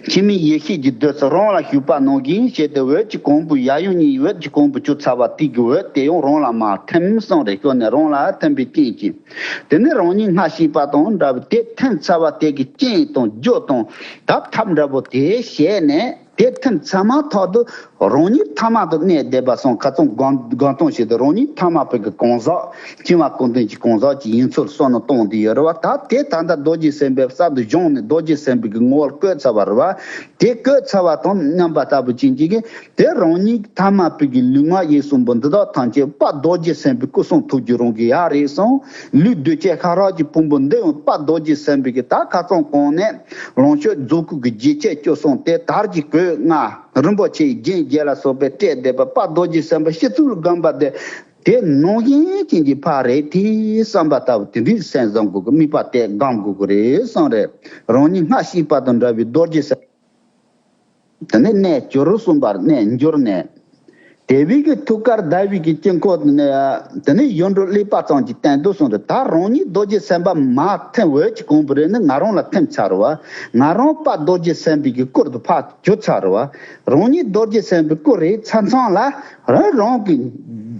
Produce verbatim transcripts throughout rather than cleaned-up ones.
འཆི་མེད་ཡེ་ཤེས་ཀྱི་བདུད་རྩི་རང་ལ་ཞུགས་པ་ནང་བཞིན་བྱས་ཏེ། འོད་ཀྱི་གོང་བུ་ཡབ་ཡུམ་གཉིས་འོད་ཀྱི་གོང་བུ་གྱུར་ཚར་བ་དེ་གི་འོད་དེ་ཡང་རང་ལ་མར་ཐིམ་གསུངས་རེད། ཤོར་ནས་རང་ལ་ཐིམ་པའི་རྐྱེན་གྱིས། དེ་ནས་རང་ཉིད་སྔར་བྱས་པ་དང་འདྲ་བའི་དེ་ཐིམ་ཚར་བ་དེ་གི་རྐྱེན་དང་རྒྱུ་དང་དག་ཐབས་འདྲ་པོ་དེ་བྱས་ནས། དེ་ཐིམ་ཚར་མ་ཐག་ཏུ་རང་ཉིད་ཐ་མལ་དུ་གནས་བསྡད་པ་སོང་། ཁ་སང་སྒོམ་སྒོམ་སྟངས་བྱས་ཏེ་རང་ཉིད་ཐ་མལ་པའི་གི་གང་ཟག་འཆི་བ་ཀུན་ལྡན་གྱི་གང་ཟག་ཅིག་ཡིན་ཚུལ་གསུངས་ནས་སྟོན་དེ་ཡོད་རེད་བ། ད་དེ་ད་ལྟ་རྡོ་རྗེ་སེམས་དཔའི་གསར་དུ་བྱུང་ནས་རྡོ་རྗེ་སེམས་དཔའི་གི་ངོ་བོར་བཀོད་ཚར་བ་རེད་བ། དེ་བཀོད་ཚར་བ་དང་མཉམ་པ་ལྟ་བུ་ཅན་གྱི་གི་དེ་རང་ཉིད་ཐ་མལ་པའི་གི་ལུས་ངག་ཡིད་གསུམ་པོ་འདི་དག་ཐམས་ཅད་དཔལ་རྡོ་རྗེ་སེམས་དཔའི་སྐུ་གསུང་ཐུགས་ཀྱི་རང་གི་ཡབ་རེད་གསུངས། ལུས་གདོས་བཅས་ཤ་རོགས་ཀྱི་ཕུང་པོ་འདི་ཡང་དཔལ་རྡོ་རྗེ་སེམས་དཔའི་གི་ད་ཁ་སང་གོང་ནས། ལོངས་སྤྱོད་རྫོགས་སྐུ་གི་རྗེས་བཅད་བཅུ་གསུངས་ཏེ། དར་གྱི་གོས་ལྔ་རིན་པོ་ཆེའི་རྒྱན་བརྒྱད་ལ་སོགས་པས་སྤྲས་བསྡད་པ་དཔལ་རྡོ་རྗེ་སེམས་དཔའ་སྤྱི་གཙུག་ལ་བསྒོམ་པ་དེ། དེ་ནང་བཞིན་ཅན་གྱི་ཕ་རེད་དེ་བསམ་པ་ལྟ་བུ་དེ་འདྲའི་སེམས་བཟང་དགོས་ཀྱི། དམིགས་པ་དེ་བསྒོམ་དགོས་ཀྱི་རེད་གསུངས་རེད། རང་ཉིད་སྔར་བྱས་པ་དང་འདྲ་བའི་རྡོ་རྗེ་སེམས། དེ་ནས་གནས་གྱུར་གསུངས་པར་གནས་གྱུར་ནས། དེ་བས་ཀྱི་ཐུགས་ཀར་ཟླ་བའི་གི་དཀྱིལ་འཁོར་དེ་ནས་དེ་ནས་ཡུངས་འབྲུ་ཀླད་པ་ཙམ་གྱི་སྟེང་དུ་གསུངས་ཏེ། ད་རང་ཉིད་རྡོ་རྗེ་སེམས་དཔའ་མ་ཐིམ། འོད་ཀྱི་གོང་བུ་རེད་ནི་ང་རང་ལ་ཐིམ་ཚར་བ། ང་རང་དཔལ་རྡོ་རྗེ་སེམས་དཔའི་གི་སྐུ་རུ་ཕར་གྱུར་ཚར་བ། རང་ཉིད་རྡོ་རྗེ་སེམས་དཔའི་སྐུ་རེད་ཚར་མཚམས་ལ། རང་རང་གི་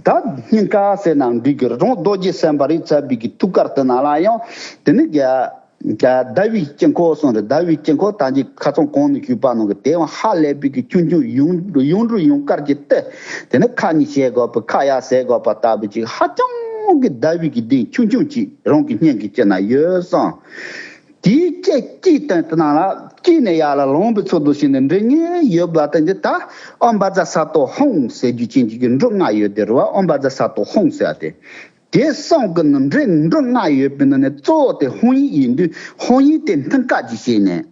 ད་སྙིང་ག་ཟེར་ན་འགྲིག་གི། རང་རྡོ་རྗེ་སེམས་དཔའ་རེད་ཚར་བའི་གི་ཐུགས་ཀར་དེ་ནང་ལ་ཡང་དེ་ནི་རྒྱ། ཟླ་བའི་དཀྱིལ་འཁོར་གསུངས་རེད། ཟླ་བའི་དཀྱིལ་འཁོར་ད་ཅི་ཁ་སང་གོང་ནས་ཞུས་པ་ནང་གི་དེ་ཡང་ཧ་ལས་པའི་གི་ཆུང་ཆུང་ཡུངས་ཡུངས་འབྲུ་ཡུངས་དཀར་གྱི་སྟེ། དེ་ནི་ཁ་གཉིས་བྱས་དགོས་པ། ཁ་ཡར་ཟེར་དགོས་པ་ལྟ་བུ་ཅིག་ཧ་ཅང་གི་ཟླ་བའི་གི་གདན་ཆུང་ཆུང་ཅིག་རང་གི་སྙིང་གི་དཀྱིལ་ན་ཡོད་གསུངས། དེའི་དཀྱིལ་དཀྱིལ་སྟེང་དེ་ནང་ལ་དཀྱིལ་ནས་ཡར་ལ་ལངས་པའི་ཚུལ་དུ་བྱས་ནས་འདྲེན་ངེས་ཡོད་པ་དེ་འདི་ད་ཨ་བཛྲ་ས་ཏྭ་ཧཱུྃ་ཟེར་རྒྱུ་ཅན་གྱི་གི་འབྲུ་ལྔ་ཡོད་དེ་རེད་བ། ཨ་བཛྲ་ས་ཏྭ་ཧཱུྃ་ཟེར་ཏེ། དེ་གསུམ་གྱི་ནི་འབྲུ་འབྲུ་ལྔ་ཡོད་པའི་ནང་ནས་གཙོ་བོ་དེ་ཧཱུྃ་ཡིག་ཡིན་དུས། ཧཱུྃ་ཡིག་དེ་མཐིང་ག་གིས་བྱས་ནས།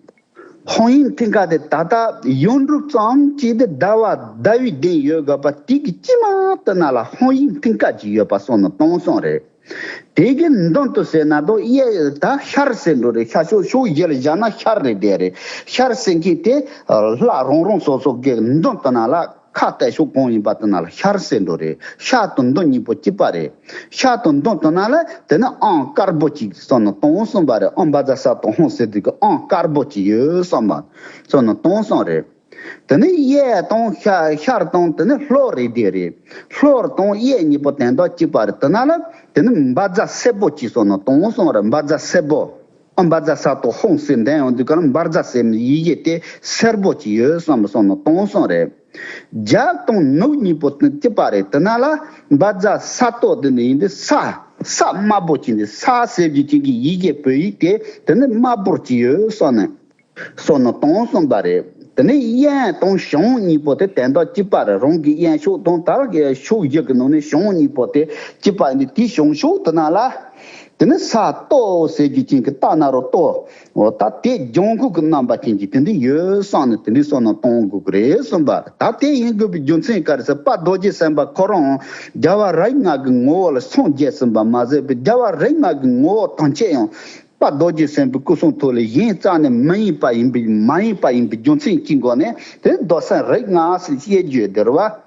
ཧཱུྃ་ཡིག་མཐིང་ག་དེ་ད་ལྟ་ཡུངས་འབྲུ་ཙམ་གྱིས་དེ་ཟླ་བ་ཟླ་བའི་གདན་ཡོད་དགོས་པ་དེ་གི་དཀྱིལ་མ་དེ་ནང་ལ་ཧཱུྃ་ཡིག་མཐིང་ག་གིས་ཡོད་པ་སོགས་ནི་སྟོན་གསུངས་རེད། དེ་གི་མདུན་དུ་ཟེར་ན་དོ་གཡས་ད་ཤར་ཟེར་འགྲོ་རེད། ཤར་ཕྱོགས་ཕྱོགས་བཞི་ལ་བཞག་ན་ཤར་རེད་དེ་རེད། ཤར་ཟེར་མཁན་དེ་ལྷ་རང་རང་སོ་སོ་གི་མདུན་དེ་ནང་ལ། ཁ་གཏད་ཕྱོགས་གང་ཡིན་པ་དེ་ནང་ལ་ཤར་ཟེར་འགྲོ་རེད། ཤར་དང་མདུན་གཉིས་པོ་གཅིག་པ་རེད། ཤར་དང་མདུན་དེ་ནང་ལ་དེ་ནི་ཨང་དཀར་པོ་གཅིག་སོགས་ནི་སྟོན་གསུངས་པ་རེད། ཨ་བཛྲ་ས་ཏྭ་ཧཱུྃ་ཟེར་དུས་ཀྱི་ཨང་དཀར་པོ་གཅིག་ཡོད་གསུངས་པ་སོགས་ནི་སྟོན་གསུངས་རེད། དེ་ནི་གཡས་དང་ཤར་ཤར་དང་དེ་ནི་ལྷོ་རེད་དེ་རེད། ལྷོ་དང་གཡས་གཉིས་པོ་དེ་འདྲ་གཅིག་པ་རེད། དེ་ནང་ལ་དེ་ནི་བཛྲ་སེར་པོ་གཅིག་སོགས་ནི་སྟོན་གསུངས་རེད། བཛྲ་སེར་པོ། ཨ་བཛྲ་ས་ཏྭ་ཧཱུྃ་ཟེར་འདོན་ཡོང་དུས་ཀ་ལ་བཛྲ་ཟེར་ཡི་གེ་དེ་སེར་པོ་གཅིག་ཡོད་གསུངས་པ་སོགས་ནི་སྟོན་གསུངས་རེད། རྒྱབ་དང་ནུབ་གཉིས་པོ་གཅིག་པ་རེད། དེ་ནང་ལ་བཛྲ་ས་ཏྭ་དེ་ནི་ཡིན་དུས་ས་ས་དམར་པོ་གཅིག་འདི་ས་ཟེར་རྒྱུ་གཅིག་གི་ཡི་གེ་བོད་ཡིག་དེ་དེ་ནི་དམར་པོ་གཅིག་ཡོད་གསུངས་ནས་སོགས་ནི་སྟོན་གསུངས་པ་རེད། དེ་ནི་གཡོན་དང་བྱང་གཉིས་པོ་དེ་དེ་འདྲ་གཅིག་པ་རེད། རང་གི་གཡོན་ཕྱོགས་དང་ད་གི་ཕྱོགས་བཞི་གི་ནང་ནས་བྱང་གཉིས་པོ་དེ་གཅིག་པ་ཡིན་དུས་དེའི་བྱང་ཕྱོགས་དེ་ནང་ལ། དེ་ནི་ས་ཏྭ་ཟེར་རྒྱུ་ཅན་གྱི་ཏ་ན་རོ་ཏོ། འོ་ད་དེ་ལྗང་ཁུ་གི་རྣམ་པ་ཅན་གྱི་དེ་འདྲ་ཡོད་གསུངས་ནས་དེ་འདྲ་སོགས་ནི་སྟོན་དགོས་ཀྱི་རེད་གསུངས་པ། ད་དེ་ཡིན་དགོས་པའི་རྒྱུ་མཚན་ག་རེ་ཟེར། དཔལ་རྡོ་རྗེ་སེམས་དཔའ་ཁོ་རང་རྒྱལ་བ་རིགས་ལྔ་གི་ངོ་བོ་ལ་སངས་རྒྱས་ཟིན་པ་མ་ཟད་པའི་རྒྱལ་བ་རིགས་ལྔ་གི་ངོ་བོ་ཐམས་ཅད་ཡང་དཔལ་རྡོ་རྗེ་སེམས་དཔའི་སྐུ་གསུང་ཐུགས་ལས་གཞན་རྩ་ནས་མ་ཡིན་པ་ཡིན་པའི་མ་ཡིན་པ་ཡིན་པའི་རྒྱུ་མཚན་གྱི་སྒོ་ནས་དེ་རྡོར་སེམས་རིགས་ལྔ་ཟེར་བཤད་རྒྱུ་ཡོད་དེ་རེད་བ།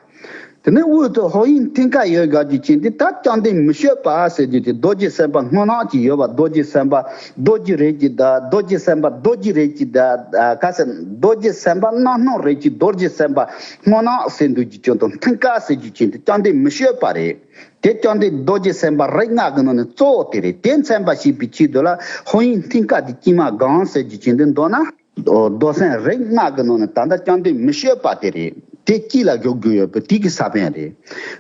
དེ་ནས་དབུས་སུ་ཧཱུྃ་ཡིག་མཐིང་ག་ཡོད་དགོས་རྒྱུ་ཅན་དེ་ད་བཅོམ་ལྡན་མི་བསྐྱོད་པ་ཟེར་རྒྱུ་དེ་རྡོ་རྗེ་སེམས་དཔའ་སྔོ་ནག་ཅིག་ཡོད་པ། རྡོ་རྗེ་སེམས་དཔའ་རྡོ་རྗེ་རེད་ཀྱི་ད་རྡོ་རྗེ་སེམས་དཔའ་རྡོ་རྗེ་རེད་ཀྱི་ད་ག་ཟེར། རྡོ་རྗེ་སེམས་དཔའ་སྣ་སྣང་རེད་ཀྱི་རྡོ་རྗེ་སེམས་དཔའ་སྔོ་ནག་ཟེར་འདུག་རྒྱུ་ཅན་དང་མཐིང་ག་ཟེར་རྒྱུ་ཅན་དེ་བཅོམ་ལྡན་མི་བསྐྱོད་པ་རེད། དེ་བཅོམ་ལྡན་རྡོ་རྗེ་སེམས་དཔའ་རིགས་ལྔ་གི་ནང་ནས་གཙོ་བོ་དེ་རེད། དེ་མཚོན་པར་བྱེད་པའི་ཆེད་དུ་ལ་ཧཱུྃ་ཡིག་མཐིང་ག་དེ་དཀྱིལ་མ་སྒང་ཟེར་རྒྱུ་ཅན་དེ་མདོར་ན། རྡོར་སེམས་རིགས་ལྔ་གི་ནང་ནས་ད་ལྟ་བཅོམ་ལྡན་མི་བསྐྱོད་པ་དེ་རེད། དེ་དཀྱིལ་ལ་བཞུགས་དགོས་ཡོད་པའི་དེ་གི་ས་བོན་རེད།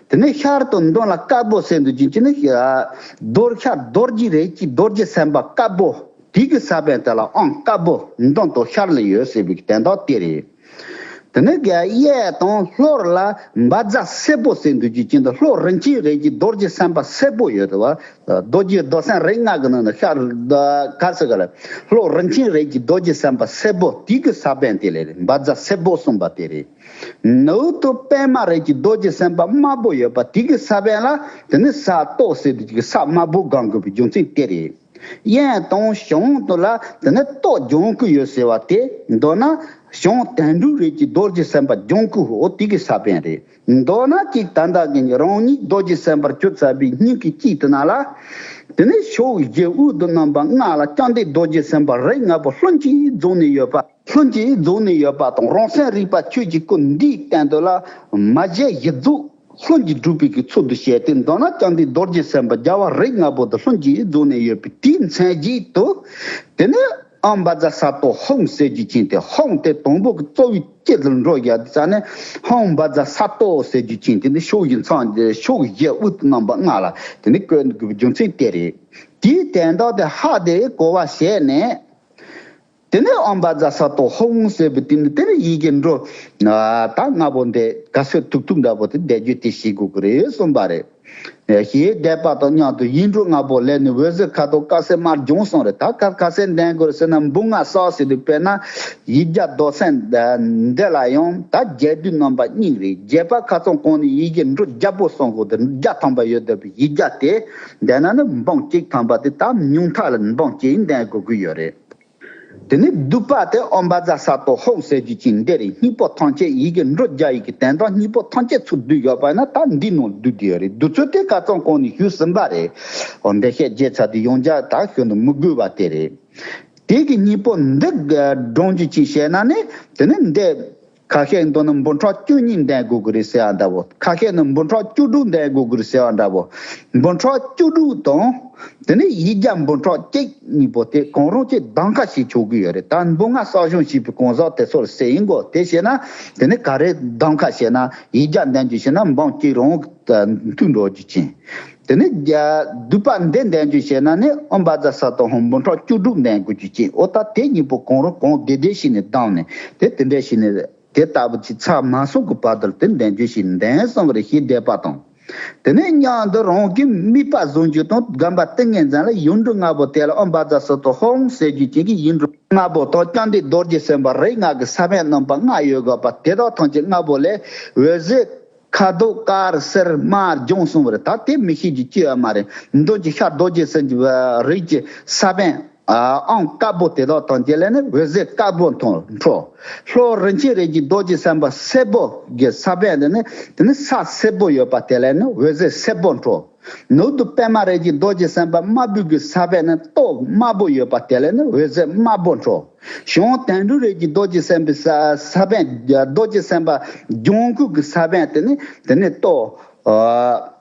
དེ་ནས་ཤར་དང་མདུན་ལ་དཀར་པོ་ཟེར་འདུག་ཅིང་ཅི་ནི་རྡོར་ཤར་རྡོ་རྗེ་རེད་ཀྱི་རྡོ་རྗེ་སེམས་དཔའ་དཀར་པོ་དེ་གི་ས་བོན་དེ་ལ་ཨང་དཀར་པོ་མདུན་དང་ཤར་ལ་ཡོད་ཟེར་བའི་དོན་དག་དེ་རེད། དེ་ནས་གཡས་དང་ལྷོ་ལ་བཛྲ་སེར་པོ་ཟེར་འདུག་ཅིང་ཅི་ནི་རྡོ་རིན་ཆེན་རེད་ཀྱི་རྡོ་རྗེ་སེམས་དཔའ་སེར་པོ་ཡོད་དེ་བ། རྡོ་རྗེ་རྡོར་སེམས་རིགས་ལྔ་གི་ནང་ནས་ཤར་ག་ཟེར་ག་ལ་རྡོ་རིན་ཆེན་རིགས་ཀྱི་རྡོ་རྗེ་སེམས་དཔའ་སེར་པོ་དེ་གི་ས་བོན་དེ་ལས་རེད། བཛྲ་སེར་པོ་གསུངས་པ་དེ་རེད། ནུབ་ཏུ་པདྨ་རིགས་ཀྱི་རྡོ་རྗེ་སེམས་དཔའ་དམར་པོ་ཡོད་པ་དེ་གི་ས་བོན་ལ་དེ་ནི་ས་སྟོད་ཟེར་དུས་ཀྱི་ས་དམར་པོ་སྒང་དགོས་པའི་རྒྱུ་མཚན་དེ་རེད། གཡོན་དང་བྱང་དུ་ལ་དེ་ནི་སྟོད་ལྗང་ཁུ་ཡོད་ཟེར་བ་དེ་མདོར་ན་བྱང་དོན་གྲུབ་རིགས་ཀྱི་རྡོ་རྗེ་སེམས་དཔའ་ལྗང་ཁུ་འོ་དེ་གི་ས་བོན་རེད། མདོར་ན་གཅིག་ད་ལྟ་གི་རང་ཉིད་རྡོ་རྗེ་སེམས་དཔར་གྱུར་ཚར་བའི་སྙིང་གི་དཀྱིལ་དེ་ནང་ལ་ དེ་ནས་ཕྱོགས་བཞི་དབུས་སུ་རྣམ་པ་ལྔ་ལ་བཅོམ་ལྡན་རྡོ་རྗེ་སེམས་དཔའ་རིགས་ལྔ་པོ་ལྷུན་གྱིས་རྫོགས་ནས་ཡོད་པ། ལྷུན་གྱིས་རྫོགས་ནས་ཡོད་པ་དང་། རང་སེམས་རིག་པ་ཆོས་ཀྱི་སྐུ་འདིའི་སྟེང་དུ་ལ་མ་བྱས་བཞི་རྫོགས་ལྷུན་གྱིས་གྲུབ་པའི་གི་ཚུལ་དུ་བཤད་དེ། མདོར་ན་བཅོམ་ལྡན་རྡོ་རྗེ་སེམས་དཔའ་རྒྱལ་བ་རིགས་ལྔ་པོ་དེ་ལྷུན་གྱིས་རྫོགས་ནས་ཡོད་པའི་དེའི་མཚན་ཉིད་དུ། དེ་ནས་ཨོཾ་བཛྲ་ས་ཏྭ་ཧཱུྃ་ཟེར་རྒྱུ་ཅན་དེ། ཧཱུྃ་དེ་དང་པོ་གི་རྩ་བའི་དཀྱིལ་དུ་འགྲོ་ཡ་དེ་ཙ་ནས། ཧཱུྃ་བཛྲ་ས་ཏྭ་ཟེར་རྒྱུ་ཅན་དེ་ནི་ཕྱོགས་བཞི་མཚམས་ཕྱོགས་བཞི་དབུས་སུ་རྣམ་པ་ལྔ་ལ་དེ་ནི་བཀོད་དགོས་པའི་རྒྱུ་མཚན་དེ་རེད། དེའི་དོན་དག་དེ་ཧ་དེ་གོ་བ་བྱས་ནས། དེ་ནས་ཨོཾ་བཛྲ་ས་ཏྭ་ཧཱུྃ་ཟེར་བའི་དེ་ནི་དེ་ནི་ཡི་གེ་འབྲུ་ད་ལྔ་པོ་འདི་ག་སོ་ཐུག་ཐུག་འདྲ་པོ་དེ་བཟླས་བརྗོད་དེ་བྱེད་དགོས་ཀྱི་རེད་གསུངས་པ་རེད། ཞེས་བཟླས་པ་དང་མཉམ་དུ་ཡིག་འབྲུ་ལྔ་པོ་ལས་ནི་འོད་ཟེར་ཁ་དོག་དཀར་སེར་དམར་ལྗང་གསུམ་རེད། ད་ག་ག་ཚད་འདོན་དགོས་རེད་ཟེར་ན། འབུམ་ལྔ་བསགས་ཟེར་དུས་དཔེར་ན་ཡིག་བརྒྱ་རྡོར་སེམས་འདི་ལ་ཡང་ད་རྒྱས་བསྡུས་རྣམ་པ་གཉིས་རེད། རྒྱས་པ་ཁ་སང་གོང་ནས་ཡི་གེ་འབྲུ་བརྒྱ་པོ་གསུང་གོ་དེ་བརྒྱ་ཐམ་པ་ཡོད་བསྡད་པའི་ཡིག་བརྒྱ་དེ་འདོན་ན་ནི་འབུམ་གཅིག་ཐམ་པ་དེ་ད་ཉུང་མཐའ་ལ་འབུམ་གཅིག་འདོན་དགོས་ཀྱི་ཡོད་རེད། དེ་ནས་བསྡུས་པ་དེ་ཨོཾ་བཛྲ་ས་ཏྭ་ཧཱུྃ་ཟེར་རྒྱུ་ཅན་འདི་རེད། སྙིང་པོ་ཐམས་ཅད་ཡི་གེ་འབྲུ་བརྒྱ་ཡི་གེ་དོན་དག་སྙིང་པོ་ཐམས་ཅད་ཚུར་བསྡུས་ཡོད་པ་ན་ད་འདི་ནང་བསྡུས་ཏེ་ཡོད་རེད། བསྡུས་ཚུལ་དེ་ཁ་སང་གོང་ནས་ཞུས་ཟིན་པ་རེད། འོ་འགྲེལ་བཤད་བརྒྱབ་ཚར་དུས་ཡང་བསྐྱར་ད་ཞུ་ན་མི་དགོས་པ་དེ་རེད། དེ་གི་སྙིང་པོ་འདི་སྒྲུབ་རྒྱུ་ཅན་བྱས་ན་ནི་དེ་ནི་འདི། ཁ་ཤས་མདོར་ན་འབུམ་ཕྲག་བཅུ་གཉིས་འདོན་དགོས་ཀྱི་རེད་ཟེར་བ་འདྲ་བོ། ཁ་ཤས་ནི་འབུམ་ཕྲག་བཅུ་དྲུག་འདོན་དགོས་ཀྱི་རེད་ཟེར་བ་འདྲ་བོ། འབུམ་ཕྲག་བཅུ་དྲུག་དང་། དེ་ནས་ཡིག་བརྒྱ་འབུམ་ཕྲག་གཅིག་གཉིས་པོ་དེ་གང་རུང་གཅིག་གདམ་ཁ་ཞིག་ཆོག་གི་ཡོད་རེད། ད་འབུམ་ལྔ་བསགས་སྦྱོང་བྱས་པའི་གང་ཟག་དེ་ཚོར་ཟེར་ཡིན་གོ། དེ་བྱས་ན་དེ་ནས་ག་རེ་གདམ་ཁ་བྱས་ན་ཡིག་བརྒྱ་འདོན་རྒྱུ་བྱས་ན་འབུམ་གཅིག་རང་མཐུད་འགྲོ་རྒྱུ་ཅན། དེ་ནས་བསྡུས་པ་འདི་འདོན་རྒྱུ་བྱས་ན་ནི་ཨོཾ་བཛྲ་ས་ཏྭ་ཧཱུྃ་འབུམ་ཕྲག་བཅུ་དྲུག་འདོན་དགོས་རྒྱུ་ཅན། འོ་ད་དེ་གཉིས་པོ་གང་རུང་གང་བདེ་བདེ་བྱས་ནས་བསྡམས་ནས་དེ་དེ་འདྲ་བྱས་ནས། དེ་ལྟ་བུ་ཅིག་ཚར་མ་སོང་གི་བར་དུ་དེ་འདོན་རྒྱུ་ཞིག་འདོན་གསུངས་པ་རེད། ཞེས་བཟླས་པ་དང་། དེ་ནས་མཉམ་དུ་རང་གི་དམིགས་པ་བཟུང་རྒྱུ་དང་སྒོམ་པ་ཏིང་ངེ་འཛིན་ལ་ཡིག་འབྲུ་ལྔ་པོ་དེ་ལ་ཨོཾ་བཛྲ་ས་ཏྭ་ཧཱུྃ་ཟེར་རྒྱུ་ཅན་གྱི་ཡིག་འབྲུ་ལྔ་པོ་དང་། བཅོམ་ལྡན་རྡོ་རྗེ་སེམས་དཔའ་རིགས་ལྔ་གི་ས་བོན་རྣམ་པ་ལྔ་ཡོད་དགོས་པ་དེ་དག་ཐམས་ཅད་ལྔ་པོ་ལས་འོད་ཟེར་ཁ་དོག་དཀར་སེར་དམར་ལྗང་གསུམ་རེད། ད་དེ་མི་ཤེས་རྒྱུ་ཅི་ཡང་མ་རེད། མདུན་གྱི་ཤར་རྡོ་རྗེ་སེམས་ཀྱི་རིགས་ཀྱི་ས་བོན། ཨ་ཨང་དཀར་པོ་དེ་དག་ཐམས་ཅད་ལས་ནི་འོད་ཟེར་དཀར་པོ་འཕྲོ། ལྷོ་རིན་ཆེན་རིགས་ཀྱི་རྡོ་རྗེ་སེམས་དཔའ་སེར་པོ་གི་ས་བོན་དེ་ནི་དེ་ནི་ས་སེར་པོ་ཡོད་པ་དེ་ལས་ནི་འོད་ཟེར་སེར་པོ་འཕྲོ། ནུབ་ཏུ་པདྨ་རིགས་ཀྱི་རྡོ་རྗེ་སེམས་དཔའ་དམར་པོ་གི་ས་བོན་ནི་ཏོག་དམར་པོ་ཡོད་པ་དེ་ལས་ནི་འོད་ཟེར་དམར་པོ་འཕྲོ། བྱང་དོན་གྲུབ་རིགས་ཀྱི་རྡོ་རྗེ་སེམས་དཔའི་ས་ས་བོན། རྡོ་རྗེ་སེམས་དཔའ་ལྗང་ཁུ་གི་ས་བོན་དེ་ནི་དེ་ནི་ཏོག་ཨ།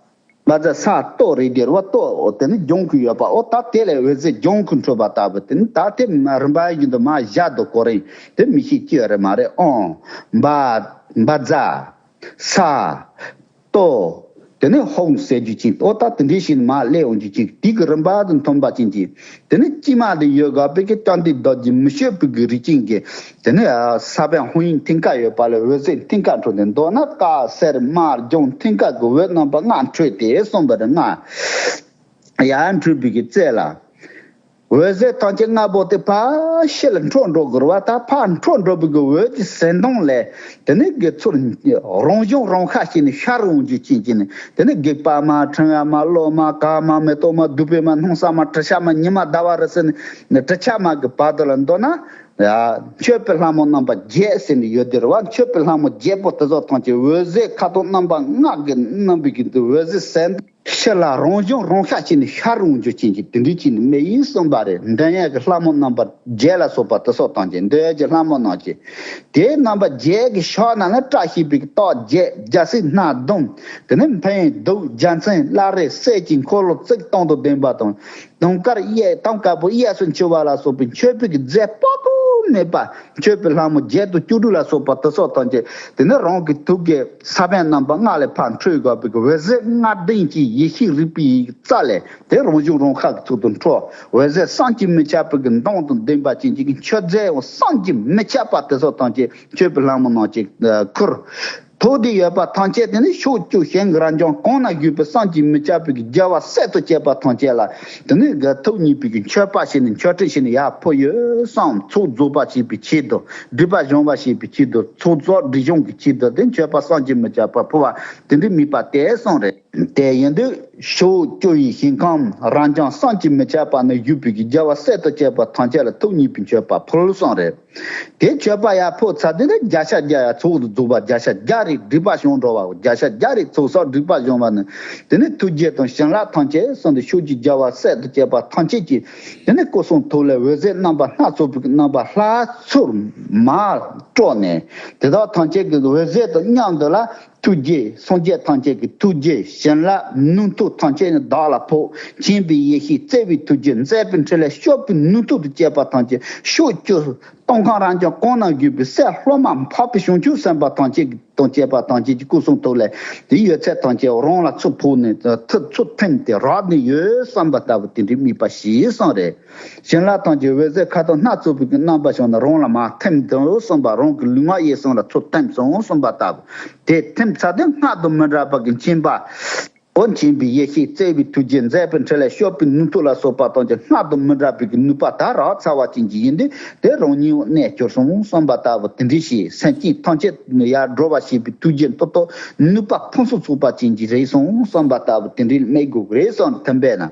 ང་ཚོ་ས་ཏོག་རེད་དེ་རུ་བ་ཏོག་དེ་ནི་ལྗང་ཁུ་ཡོད་པ། འོ་ད་དེ་ལས་འོད་ཟེར་ལྗང་ཁུ་འཕྲོས་པ་ལྟ་བུ་དེ་ནི་ད་དེ་རིམ་པ་བཞིན་དུ་མར་བཞག་འདུག་གོ་རིང་དེ་མི་ཤེས་ཀྱི་ཡོད་རེད་མ་རེད། ཨོཾ། བཛྲ། ས། ཏྭ། དེ་ནས་ཧཱུྃ་ཟེར་རྒྱུ་ཅན། འོ་ད་དེ་འདྲའི་ཞིག་མར་སླེབས་འོང་རྒྱུ་ཅན། དེ་གི་རིམ་པ་དང་མཐུན་པ་ཅན་གྱི། དེ་ནས་དཀྱིལ་མ་དེ་ཡོད་དགོས་པའི་གི་བཅོམ་ལྡན་རྡོ་རྗེ་མི་བསྐྱོད་པའི་གི་རིགས་ཅན་གྱི། དེ་ནས་ས་བོན་ཧཱུྃ་ཡིག་མཐིང་ག་ཡོད་པ་ལས་འོད་ཟེར་མཐིང་ག་འཕྲོས་ཏེ། མདོར་ན་དཀར་སེར་དམར་ལྗང་མཐིང་ག་གི་འོད་རྣམ་པ་ལྔ་འཕྲོས་ཏེ་གསུངས་པ་རེད། ལྔ་ཡར་འཕྲོས་པའི་གི་རྩེ་ལ། འོད་ཟེར་ཐམས་ཅད་ལྔ་པོ་དེ་ཕར་ཕྱི་ལ་འཕྲོ་འགྲོ་དགོས་རེད་བ། ད་ཕར་འཕྲོ་འགྲོ་བའི་གི་འོད་ཀྱི་ཟེར་མདོངས་ལས་དེ་ནས་གི་ཚུར་རང་བྱུང་རང་ཤར་བྱས་ནས་ཤར་འོང་རྒྱུ་ཅན་གྱི་ནི། དེ་ནས་སྒེག་པ་མ་ཕྲེང་བ་མ་གློག་མ་གར་མ་མེ་ཏོག་མ་བདུག་སྤོས་མ་སྣང་གསལ་མ་དྲི་ཆབ་མ་ཉི་མ་ཟླ་བ་རེད་ཟེར་ནས་དྲི་ཆབ་མ་གི་བར་དུ་ལ་མདོར་ན་མཆོད་པའི་ལྷ་མོ་རྣམ་པ་བརྒྱད་ཟེར་ནས་ཡོད་དེ་རེད་བ། མཆོད་པའི་ལྷ་མོ་བརྒྱད་པོ་དེ་ཚོ་ཐམས་ཅད་འོད་ཟེར་ཁ་དོག་རྣམ་པ་ལྔ་གི་རྣམ་པའི་གི་འོད་ཟེར་ཟེར་མདོངས། ཕྱི་ལ་རང་བྱུང་རང་ཤར་བྱས་ནས་ཤར་འོང་རྒྱུ་ཅན་གྱི་དེ་འདྲའི་ཅན་ནི་མེ་ཡིས་གསུངས་པ་རེད། འདོན་ཡས་ཀྱི་ལྷ་མོ་རྣམ་པ་བརྒྱད་ལ་སོགས་པ་དེ་སོགས་དང་བཅས་འདོན་ཡས་ཀྱི་ལྷ་མོ་རྣམས་ཀྱི། དེའི་རྣམ་པ་བརྒྱད་ཀྱི་ཕྱོགས་རྣམས་ལ་བཀྲ་ཤིས་པའི་རྟགས་བརྒྱད། རྒྱལ་སྲིད་སྣ་བདུན། དེ་ནས་འཕན་གདུགས་རྒྱལ་མཚན་བླ་རེ་སྲས་ཀྱི་འཁོར་ལོ་བརྩེགས་སྟོང་དང་ལྡན་པ་དང་། དུང་དཀར་གཡས་དུང་དཀར་པོ་གཡས་སུ་འཁྱིལ་བ་ལ་སོགས་པའི་མཆོད་པའི་གི་རྫས་དཔག་ཏུ་མེད་པ། མཆོད་པའི་ལྷ་མོ་བརྒྱད་དང་བཅུ་དྲུག་ལ་སོགས་པ་དེ་སོགས་དང་བཅས། དེ་ནས་རང་གི་ཐུགས་ཀའི་ས་བོན་རྣམ་པ་ལྔ་ལས་ཕར་འཕྲོས་དགོས་པའི་གི་འོད་ཟེར་ལྔ་ལྡན་གྱི་ཡེ་ཤེས་རིག་པའི་རྩལ་ལས་དེ་རང་བྱུང་རང་ཤར་གྱི་ཚུལ་དུ་འཕྲོ། འོད་ཟེར་བསམ་གྱིས་མི་ཁྱབ་པའི་གི་མདངས་དང་ལྡན་པ་ཅན་གྱི་མཆོད་རྫས་འོ་བསམ་གྱིས་མི་ཁྱབ་པ་དེ་སོགས་དང་བཅས་མཆོད་པའི་ལྷ་མོ་རྣམས་ཀྱིས་ཁུར། ཐུགས་དེ་ཡོད་པ་ཐམས་ཅད་དེ་ནི་ཕྱོགས་བཅུ་ཞིང་རབ་འབྱམས་གང་ན་བཞུགས་པའི་བསམ་གྱིས་མི་ཁྱབ་པའི་རྒྱལ་བ་སྲས་དང་བཅས་པ་ཐམས་ཅད་ལ་དེ་ནི་གི་ཐུགས་མཉེས་པའི་གི་མཆོད་པ་བྱས་ནས་མཆོད་སྤྲིན་བྱས་ནས་ཡར་ཕུལ་ཡོད་གསུངས། ཚོགས་རྫོགས་པ་བྱེད་པའི་ཆེད་དུ། སྒྲིབ་པ་སྦྱང་བ་བྱེད་པའི་ཆེད་དུ། ཚོགས་རྫོགས་སྒྲིབ་སྦྱང་གི་ཆེད་དུ་དེ་མཆོད་པ་བསམ་གྱིས་མི་ཁྱབ་པ་ཕུལ་བ་དེ་འདྲའི་དམིགས་པ་དེ་གསུངས་རེད། དེ་ཡིན་དུས་ཕྱོགས་བཅུ་ཡི་ཞིང་ཁམས་རབ་འབྱམས་བསམ་གྱིས་མི་ཁྱབ་པ་ན་བཞུགས་པའི་རྒྱལ་བ་སྲས་དང་བཅས་པ་ཐམས་ཅད་ལ་ཐུགས་མཉེས་པའི་མཆོད་པ་ཕུལ་གསུངས་རེད། དེ་མཆོད་པ་ཡར་ཕུལ་ཚར་དུས་ནི་བརྒྱ་ཆ་བརྒྱ་ཡར་ཚོགས་སུ་རྫོགས་པ་བརྒྱ་ཆ་བརྒྱ་རེ་སྒྲིབ་པ་བྱང་འགྲོ་བ། བརྒྱ་ཆ་བརྒྱ་རེ་ཚོགས་བསགས་སྒྲིབ་པ་བྱང་བ་ནི། དེ་ནི་ཐུགས་རྗེ་དང་བྱིན་རླབས་ཐམས་ཅད་གསུངས་ཏེ་ཕྱོགས་བཅུའི་རྒྱལ་བ་སྲས་དང་བཅས་པ་ཐམས་ཅད་ཀྱིས་དེ་ནི་སྐུ་གསུང་ཐུགས་ལས་འོད་ཟེར་རྣམ་པ་སྣ་ཚོགས་པའི་རྣམ་པ་ལྷ་ཚུར་མར་སྤྲོ་ནས། དེ་དག་ཐམས་ཅད་ཀྱི་འོད་ཟེར་དང་མཉམ་དུ་ལ་ཐུགས་རྗེ། སངས་རྒྱས་ཐམས་ཅད་ཀྱི་ཐུགས་རྗེ། བྱིན་རླབས་ནུས་མཐུ་ཐམས་ཅད་ནི་བདག་ལ་ཕོག་མཁྱེན་པའི་ཡེ་ཤེས་བརྩེ་བའི་ཐུགས་རྗེ། མཛད་པའི་འཕྲིན་ལས་སྤྱོད་པའི་ནུས་མཐུ་དང་བཅས་པ་ཐམས་ཅད་ཕྱོགས་བཅུ་སྟོང་ཁམས་རབ་འབྱམས་གང་ན་བཞུགས་པའི་སྲས་སློབ་མ་འཕགས་པའི་བྱང་ཆུབ་སེམས་དཔའ་ཐམས་ཅད་ཀྱི་དང་བཅས་པ་ཐམས་ཅད་ཀྱི་སྐུ་གསུང་ཐུགས་ལས་དེ་ཡོད་ཚད་ཐམས་ཅད་རང་ལ་ཚུར་ཕོག་ནས་ཚུར་ཚུར་ཐིམ་སྟེ་རག་ནས་ཡོད་བསམ་པ་ལྟ་བུ་དེ་འདྲའི་དམིགས་པ་བཞེས་གསུངས་རེད། བྱིན་རླབས་ཐམས་ཅད་འོད་ཟེར་ཁ་དོག་སྣ་ཚོགས་པའི་རྣམ་པ་བྱུང་ནས་རང་ལ་མར་ཐིམ་དུ་གསུངས་པ། རང་གི་ལུས་ངག་ཡིད་གསུམ་ལ་ཚུར་ཐིམ་སོང་གསུངས་པ་ལྟ་བུ། དེ་ཐིམ་ཚར་དུས་སྔགས་དང་མི་འབྲལ་བ་གི་མཁྱེན་པ། ཨོ་མཁྱེན་པའི་ཡེ་ཤེས་བརྩེ་བའི་ཐུགས་རྗེ། མཛད་པའི་འཕྲིན་ལས་སྤྱོད་པའི་ནུས་མཐུ་ལ་སོགས་པ་ཐམས་ཅད་སྔགས་དང་མི་འབྲལ་བའི་གི་ནུས་པ་དག་རག་ཚར་བ་ཅན་གྱི་ཡིན་དུས་དེ་རང་ཉིད་གནས་གྱུར་སོང་བསམ་པ་ལྟ་བུ་དེ་འདྲའི་ཞིག་སེམས་ཅན་ཐམས་ཅད་ཡར་སྒྲོལ་བར་བྱེད་པའི་ཐུགས་རྗེ་མཐུ་སྟོབས་ནུས་པ་ཕུན་སུམ་ཚོགས་པ་ཅན་གྱི་རེད་སོང་བསམ་པ་ལྟ་བུ་དེ་འདྲའི་དམིགས་དགོས་ཀྱི་རེད་བསམ། ཐིམ་པས་ན།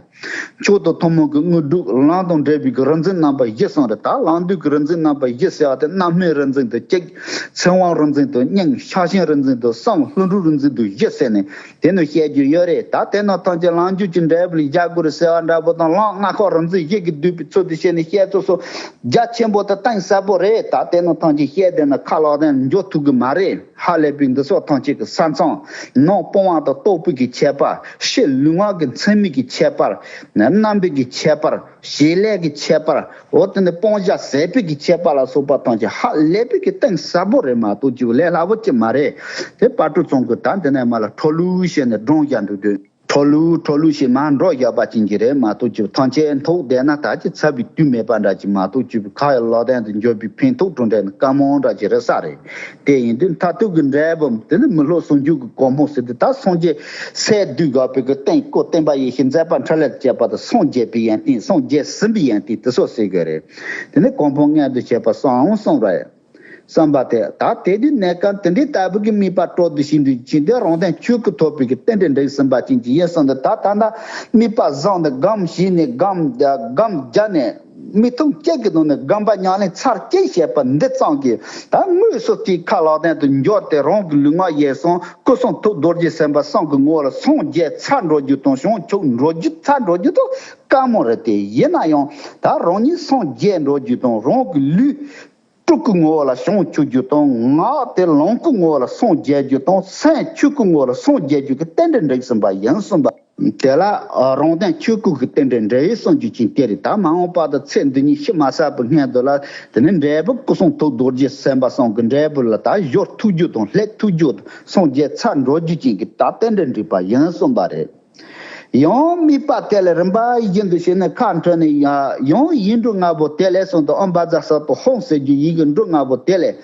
མཆོག་ཏུ་ཐུན་མོང་གི་དངོས་གྲུབ། ལམ་དང་འབྲེལ་བའི་གི་རིག་འཛིན་རྣམ་པ་བཞི་གསུངས་རེད། ད་ལམ་དུས་ཀྱི་རིག་འཛིན་རྣམ་པ་བཞི་ཟེར་བ་དེ་རྣམ་སྨིན་རིག་འཛིན་དང་གཅིག་ཚིག་དབང་རིག་འཛིན་དང་གཉིས། ཕྱག་ཆེན་རིག་འཛིན་དང་གསུམ། ལྷུན་གྲུབ་རིག་འཛིན་དང་བཞི་ཟེར་ནས་དེ་ནས་བཤད་རྒྱུ་ཡོད་རེད། ད་དེ་རྣམས་ཐམས་ཅད་ལམ་རྒྱུད་ཀྱི་འབྲས་བུ་ལ་བཞག་དགོས་རེད་ཟེར་བ་འདྲ་པོ་དང་། ལམ་ལྔ་ཁག་རིག་འཛིན་བཞི་གིས་བསྡུས་པའི་ཚུལ་དུ་བཤད་ནས་བཤད་ཚུལ་སོགས་རྒྱ་ཆེན་པོ་དང་གཏིང་ཟབ་པོ་རེད། ད་དེ་རྣམས་ཐམས་ཅད་བཤད་བསྡད་ན་ཁ་ལག་སྟེང་འཇོག་ཐུབ་ཀྱི་མ་རེད། ཧ་ལས་པའི་འདི་ཚོ་ཐམས་ཅད་ཀྱི་ས་མཚམས། ནང་སྤོང་བ་དང་རྟོགས་པའི་གི་ཁྱད་པར། ཕྱི་ལུས་ངག་གི་མཚན་མའི་གི་ཁྱད་པར། རྣམ་པའི་གི་ཁྱད་པར། བྱེད་ལས་ཀྱི་ཁྱད་པར། འོ་དེ་ནི་སྤང་བྱ་ཟད་པའི་གི་ཁྱད་པར་ལ་སོགས་པ་ཐམས་ཅད་ཧ་ལས་པའི་གི་གཏིང་ཟབ་པོ་རེད་མ་གཏོགས་ཅིག་ལས་སླ་པོ་ཅིག་མ་རེད། དེ་དཔལ་སྤྲུལ་ཚང་གིས་ད་འདི་ནས་མར་ལ་འཕྲོ་ལུགས་བཤད་ནས་བགྲང་བཞག་འདུག་དུས། འཕྲོ་ལུགས་འཕྲོ་ལུགས་ཞེས་མར་འགྲོ་བཞག་པ་ཅན་གྱི་རེད་མ་གཏོགས་ཅིག་ཐམས་ཅད་ཐོག་བསྡད་ན་ད་ཅི་ཚར་བའི་དུས་མེད་པ་འདྲ་ཅིག་མ་གཏོགས་ཅིག་ཁ་ཡི་ལག་སྟེང་དུ་འཇོག་པའི་ཕན་ཐོགས་གྲུབ་འབྲས་ནི་དཀའ་མོ་འདྲ་ཅིག་རེད་ས་རེད། དེ་ཡིན་དུས་མཐར་ཐུག་གི་འབྲས་བུ་དེ་ནི་མི་སློབ་ཟུང་འཇུག་གི་གོ་འཕང་ཟེར་དུས་ད་སངས་རྒྱས་སས་བསྡུས་དགོས་པའི་གི་རྟེན་སྐུ་བསྟན་པ་ཡེ་ཤེས་མཛད་པ་འཕྲིན་ལས་བཅས་པ་དང་སངས་རྒྱས་པའི་ཡོན་ཏན། སངས་རྒྱས་ཟིན་པའི་ཡོན་ཏན་དེ་ཚོ་ཟེར་དགོས་རེད། དེ་ནི་གོ་འཕང་མངོན་དུ་བྱེད་པ་སོགས་གསུངས་རེད། བསམ་པ་དེ་ད་དེ་དུས་གནས་སྐབས་དེ་འདྲའི་ལྟ་བུ་གི་དམིགས་པ་སྤྲོ་བསྡུ་ཞིག་འདུག་ཅིང་དེ་རང་དོན་ཆོས་སྐུ་ཐོབ་པའི་གི་རྟེན་འབྲེལ་འགྲིག་ཟིན་པ་ཅན་གྱི་ཡིན་སོང་དུས་ད་ད་ལྟ་དམིགས་པ་བཟང་ནས་སྒོམ་ཞིག་ནས་སྒོམ་སྒོམ་རྒྱག་ནས་མི་ཐུང་སྐྱེད་ཀྱི་ནང་ནས་སྒོམ་པ་ཉམས་ལེན་ཚར་སྐྱེད་བྱས་པ་འདི་ཙམ་གྱིས་ད་དངོས་སུ་དེའི་ཁ་ལག་སྟེང་དུ་འབྱོར་ཏེ་རང་གི་ལུས་ངག་ཡིད་གསུམ་སྐུ་གསུང་ཐུགས་རྡོ་རྗེ་སེམས་དཔའ་གསུམ་གྱི་ངོ་བོ་ལ་སངས་རྒྱས་ཚར་འགྲོ་རྒྱུ་དང་བྱང་ཆུབ་འགྲོ་རྒྱུ་ཚར་འགྲོ་རྒྱུ་དང་དཀའ་མོ་རེད་དེ། ཡིན་ན་ཡང་ད་རང་ཉིད་སངས་རྒྱས་འགྲོ་རྒྱུ་དང་རང་གི་ལུས། སྤྲུལ་སྐུའི་ངོ་བོ་ལ་བྱང་ཆུབ་རྒྱུ་དང་། ངག་དེ་ལོངས་སྐུའི་ངོ་བོ་ལ་སངས་རྒྱས་རྒྱུ་དང་། སེམས་ཆོས་སྐུའི་ངོ་བོ་ལ་སངས་རྒྱས་རྒྱུ་གི་རྟེན་འབྲེལ་འགྲིག་ཟིན་པ་ཡིན་གསུངས་པ། དེ་ལ་རང་དོན་ཆོས་སྐུ་གི་རྟེན་འབྲེལ་འགྲིག་གསུང་རྒྱུ་ཅན་དེ་རེད། ད་མ་འོངས་པ་དུ་ཚེ་འདི་ཉིད་ཤི་མ་ཟད་པའི་སྔོན་དུ་ལ་དེ་ནི་འབྲས་བུ་སྐུ་གསུང་ཐུགས་རྡོ་རྗེ་སེམས་དཔའ་གསུམ་གྱི་འབྲས་བུ་ལ་ད་སྦྱོར་ཐུབ་རྒྱུ་དང་སླེབས་ཐུབ་རྒྱུ་དང་སངས་རྒྱས་ཚར་འགྲོ་རྒྱུ་ཅན་གྱི་ད་རྟེན་འབྲེལ་འགྲིག་པ་ཡིན་གསུངས་པ་རེད། ཡང་དམིགས་པ་དེ་ལ་རིམ་པ་བཞིན་དུ་བྱས་ནས་ཁ་འཕྲོད་ནས་ཡང་ཡང་ཡིག་འབྲུ་ལྔ་པོ་དེ་ལས་གསུངས་ཏེ་ཨོཾ་བཛྲ་ས་ཏྭ་ཧཱུྃ་ཟེར་རྒྱུ་ཡི་གེ་འབྲུ་ལྔ་པོ་དེ་ལས་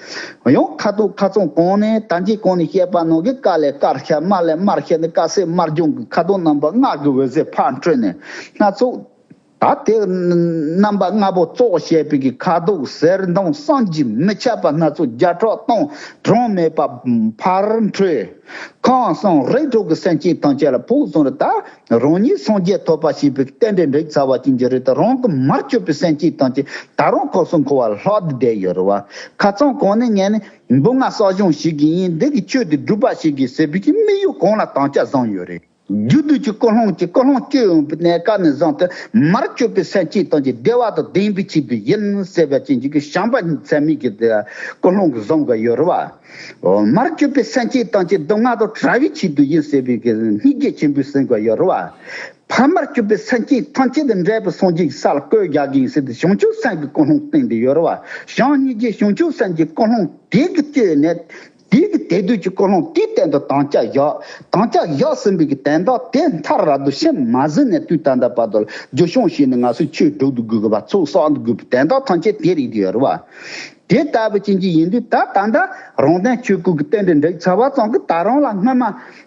ཡང་ཁ་དོག་ཁ་ཚང་གོང་ནས་ད་གིན་གོང་ནས་བཤད་པ་ནང་གི་ཀ་ལས་དཀར་ཤ་དམར་ལས་དམར་ཤ་ནི་དཀར་སེར་དམར་ལྗང་གི་ཁ་དོག་རྣམ་པ་ལྔ་གི་འོད་ཟེར་ཕར་འཕྲོས་ནས་སྣ་ཚོགས། ད་དེ་རྣམ་པ་ལྔ་པོ་ཙོག་བྱས་པའི་གི་ཁ་དོག་ཟེར་མདོག་བསམ་གྱིས་མི་ཁྱབ་པ་སྣ་ཚོགས་བརྒྱ་ཕྲག་སྟོང་གྲངས་མེད་པ་ཕར་འཕྲོས། ཁམས་གསུམ་རིགས་དྲུག་གི་སེམས་ཅན་ཐམས་ཅད་ལ་ཕོག་སོང་རེད། ད་རང་ཉིད་སངས་རྒྱས་ཐོབ་པ་ཞེས་པའི་རྟེན་འབྲེལ་འགྲིག་ཚར་བ་ཅན་གྱི་རེད། ད་རང་གི་མར་གྱུར་པའི་སེམས་ཅན་ཐམས་ཅད་ད་རུང་ཁམས་གསུམ་འཁོར་བ་ལ་ལྷག་ཏུ་བསྡད་ཡོད་རེད་བ། ཁ་ཚང་གོང་ནས་ངས་ནི་འབུམ་ལྔ་བསགས་སྦྱོང་ཞིག་གི་ཡིན། འདི་གི་ཆོས་འདི་སྒྲུབ་པ་ཞིག་གི་ཟེར་བའི་གི་དམིགས་ཡུལ་གང་ལ་དམ་བཅའ་བཟུང་ཡོད་རེད། རྒྱུ་དུས་ཀྱི་ཀུན་སློང་གི་ཀུན་སློང་སྐྱེ་ཡོང་པའི་གནས་སྐབས་ནས་བཟུང་སྟེ་མར་གྱུར་པའི་སེམས་ཅན་ཐམས་ཅད་བདེ་བ་དང་ལྡན་པའི་ཆེད་དུ་ཡིན་ཟེར་བ་ཅན་གྱི་བྱམས་པ་ཚད་མེད་ཀྱི་ཀུན་སློང་གི་བཟུང་གི་ཡོད་རེད་བ། མར་གྱུར་པའི་སེམས་ཅན་ཐམས་ཅད་སྡུག་བསྔལ་དང་བྲལ་བའི་ཆེད་དུ་ཡིན་ཟེར་བའི་གི་སྙིང་རྗེ་ཆེན་པོས་ཟིན་དགོས་ཡོད་རེད་བ། ཕ་མར་གྱུར་པའི་སེམས་ཅན་ཐམས་ཅད་དུ་འབྲས་བུ་སངས་རྒྱས་ཀྱི་ས་ལ་བཀོད་རྒྱག་གི་ཡིན་ཟེར་ཏེ་བྱང་ཆུབ་སེམས་ཀྱི་ཀུན་སློང་བསྟན་ཏེ་ཡོད་རེད་བ། བྱམས་སྙིང་རྗེ་བྱང་ཆུབ་སེམས་ཀྱི་ཀུན་སློང་དེ་གི་བཅོས་ནས། དེ་གི་དེ་དུས་ཀྱི་ཀུན་སློང་དེའི་སྟེང་དུ་དམ་བཅའ་བཞག་དམ་བཅའ་བཞག་ཟིན་པའི་གི་དོན་དག་དེ་མཐར་ར་དུ་ཕྱིན་མ་ཟིན་ནས་དུས་ད་ལྟ་བར་དུ་ལ་རྒྱུན་སྐྱོང་བྱས་ནས་ང་ཚོས་ཆོས་སྒྲུབ་ཏུ་དགོས་གི་བ། ཚོགས་བསགས་ཏུ་དགོས་པའི་དོན་དག་ཐམས་ཅད་དེ་རེད་དེ་ཡོད་རེད་བ། དེ་ལྟ་བུ་ཅན་གྱི་ཡིན་དུས་ད་ད་ལྟ་རང་དོན་ཆོས་སྐུ་གི་རྟེན་འབྲེལ་འགྲིག་ཚར་བ་ཙམ་གྱིས་ད་རུང་ལ་སྔ་མ་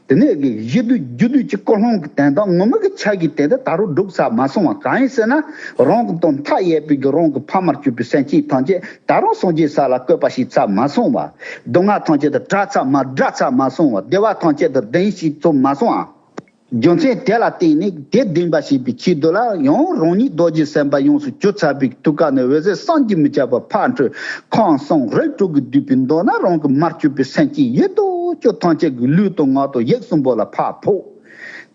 དེ་ནས་གི་གཞི་དུས་རྒྱུ་དུས་ཀྱི་ཀུན་སློང་གི་དོན་དག་ངོ་མ་གི་ཆ་གི་དོན་དག་ད་རུང་སྒྲུབ་ཚར་མ་སོང་བ་གང་ཡིན་ཟེར་ན། རང་གི་དོན་མཐའ་ཡས་པའི་གི་རང་གི་ཕ་མར་གྱུར་པའི་སེམས་ཅན་ཐམས་ཅད་ད་རུང་སངས་རྒྱས་ས་ལ་བཀོད་པ་ཞིག་ཚར་མ་སོང་བ། སྡུག་བསྔལ་ཐམས་ཅད་དུ་བྲལ་ཚར་མ་བྲལ་ཚར་མ་སོང་བ། བདེ་བ་ཐམས་ཅད་དུ་ལྡན་ཞིག་ཚུགས་མ་སོང་བ། རྒྱུ་མཚན་དེ་ལ་བརྟེན་ནས་དེ་བདེན་པ་ཞིག་པའི་ཆེད་དུ་ལ་ཡང་རང་ཉིད་རྡོ་རྗེ་སེམས་དཔའ་ཡོངས་སུ་གྱུར་ཚར་བའི་ཐུགས་ཀ་ནས་འོད་ཟེར་བསམ་གྱིས་མི་ཁྱབ་པ་ཕར་འཕྲོས། ཁམས་གསུམ་རིགས་དྲུག་གི་བསྡུས་པའི་མདོར་ན་རང་གི་མར་གྱུར་པའི་སེམས་ཅན་ཡོད་དོ་ཅོག་ཐམས་ཅད་ཀྱི་ལུས་དང་ངག་དང་ཡིད་གསུམ་པོ་ལ་ཕར་ཕོག་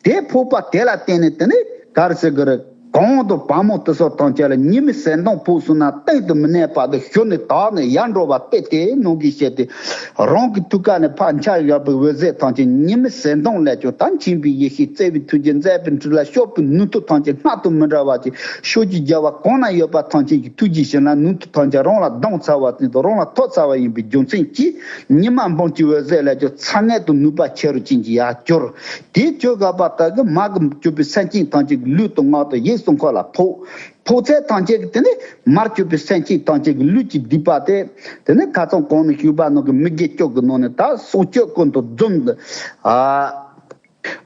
དེ་ཕོག་པ་དེ་ལ་བརྟེན་ནས་དེ་ནས་ག་རེ་ཟེར་གི་རེད། གང་དུ་བ་མོ་དེ་སོགས་ཐམས་ཅད་ལ་ཉི་མའི་ཟེར་མདངས་ཕོག་སོང་ན་གཏིང་དུ་མི་གནས་པ་དེ་ཞུ་ནས་དག་ནས་ཡར་འགྲོ་བ་སྟེ་དེའི་ནང་གི་བཤད་དེ། རང་གི་ཐུགས་ཀ་ནས་ཕར་འཆར་བཞག་པའི་འོད་ཟེར་ཐམས་ཅད་ཉི་མའི་ཟེར་མདངས་ལས་ཀྱང་ད་མཁྱེན་པའི་ཡེ་ཤེས་བརྩེ་བའི་ཐུགས་རྗེ་མཛད་པའི་འཕྲིན་ལས་སྐྱོབ་པའི་ནུས་མཐུ་ཐམས་ཅད་སྔར་དང་མི་འདྲ་བ་ཅིག་ཕྱོགས་ཀྱི་རྒྱལ་བ་གང་ན་ཡོད་པ་ཐམས་ཅད་ཀྱི་ཐུགས་རྗེ་བྱིན་རླབས་ནུས་མཐུ་ཐམས་ཅད་རང་ལ་ལྡང་ཚར་བ་ཙམ་དུ་རང་ལ་ཐོབ་ཚར་བ་ཡིན་པའི་རྒྱུ་མཚན་གྱིས་ཉི་མ་འབུམ་གྱི་འོད་ཟེར་ལས་ཀྱང་ཚ་ངད་དང་ནུས་པ་ཆེ་རུ་ཅན་གྱི་ཡར་གྱུར། དེའི་ཆོས་དགག་པ་ལྟར་གྱི་མ་གི་གྱུར་པའི་སེམས་ཅན་ཐམས་ཅད་ཀྱི་ལུས་དང་ངག་དང་ཡིད་གསུམ་ཁོ་ལ་ཕོག་ཕོག་ཚད་ཐམས་ཅད་ཀྱི་དེ་ནི་མར་གྱུར་པའི་སེམས་ཅན་ཐམས་ཅད་ཀྱི་ལུས་ཀྱི་སྡིག་པ་དེ། དེ་ནི་ཁ་སང་གོང་ནས་ཞུས་པ་ནང་གི་མི་དགེ་བཅུ་གི་ནང་ནས་ད་སྲོག་གཅོད་ཀུན་ཏུ་བརྫུན། ཨ།